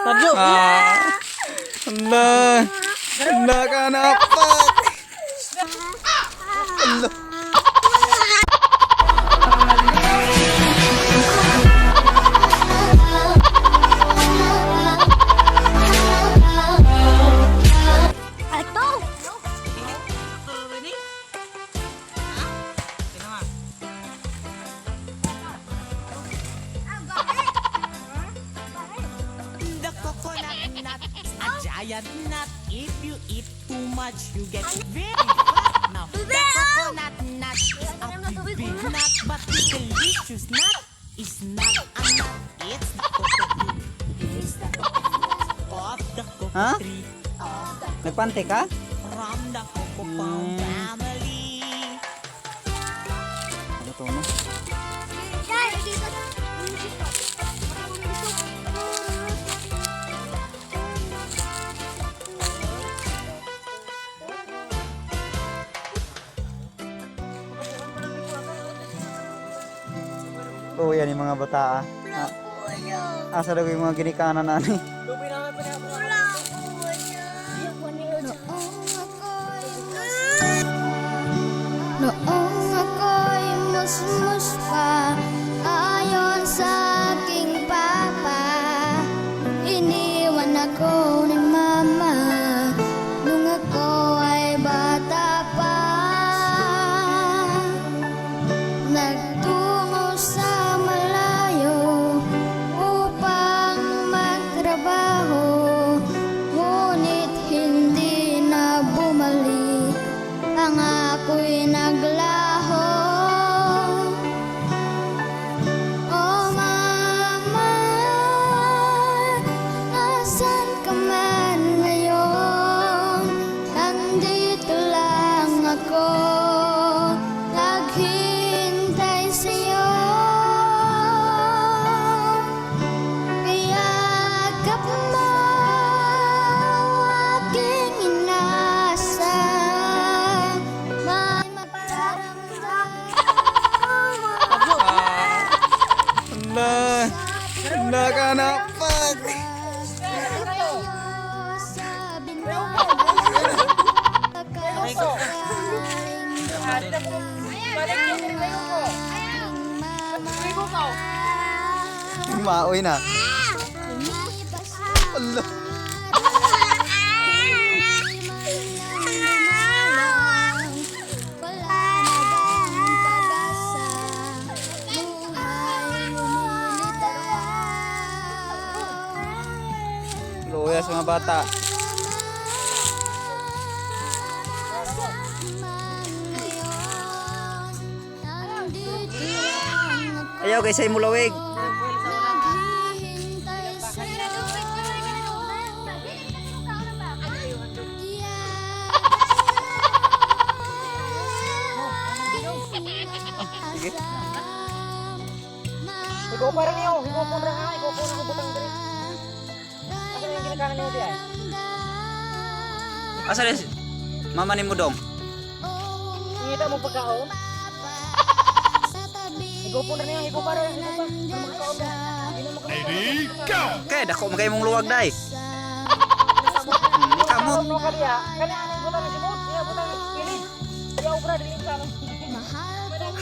Sadyo. Ah. Ala. Ala ka napak. Ala. Ato! The coconut nut is a giant nut. If you eat too much, you get very fat. Now, the coconut nut is a big, big nut, but the delicious nut is not a nut. It's the coconut. It's the coconut of the cocoa Huh? tree. Nagpante ka? From the cocoa palm family. Ano to, no? Oh, yan yung mga bata ah. Ah, asa daw yung mga ginikanan na ani? Noong ako'y musmus pa, ayon sa aking papa, iniwan ako ni mama nung ako ay bata pa. Nagtungo sa malayo upang magtrabaho, ngunit hindi na bumalik ang ako'y naglaho. Oh mama, nasan ka man ngayon? Nandito lang ako, naghintay sa'yo. Iyakap mo aking inasam. May maparamdam. Ala. Ala ka napak. Sa bintana. Maoy na. Ala. Wala na bang pag-asa? Buhay lumilitaw. Luya sa mga bata. Ayaw kay say mulawig. Sige. Ikaw pa rin niyo. Ikaw po na ha. Ikaw po na ako butang diri. Asa na yung ginikanan niyo di ay? Asa rin? Mama ni mo dong. Ngita mo pagkaon. Ikaw po na niyo. Ikaw pa rin. Ikaw pa. Ano makakaon na? Hindi na makakaon. Kay dako man kay mong luwag day. Kamot. Ano ka diya? Kani anong butang ni simot? Iya butang ni pili. Iya obra dili ka. Mahal kong